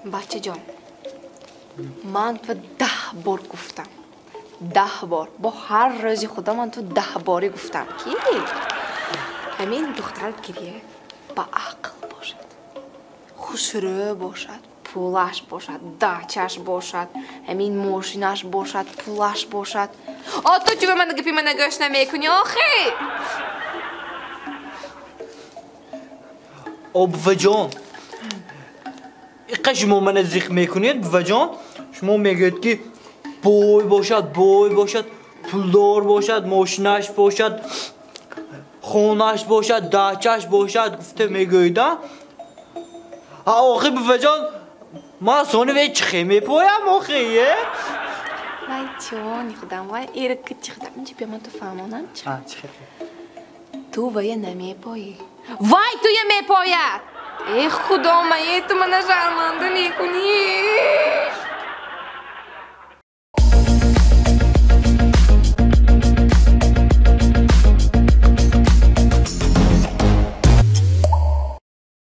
Бачаҷон, ман ту 10 бор гуфтам, 10 бор, бо ҳар рӯзи худо ман ту 10 борӣ гуфтам, ки ҳамин духтар гирия ба ақл бошад, хушрӯ бошад, пулаш бошад, дачаш бошад, ҳамин мошинаш бошад, пулаш бошад. О, ту чӯба мана гапи мана гӯш намекунӣ, охи? О, буваҷон, иқа шумо мана зиқ мекунед, буваҷон? Шумо мегӯед, ки бой бошад, бой бошад, пулдор бошад, мошинаш бошад, хонаш бошад, дачаш бошад, гуфта мегӯед, а? А охи, буваҷон, ман сони ве чихе мепоям, охи, е? Вай, ҷони худам, вай, эркичи худам, инҷа бия, ман ту фаҳмонам чи. А, чихе? Ту вая намепоӣ. Вай, туя мепояд! Э, худо, мае, ту мана шарманда мекунӣ.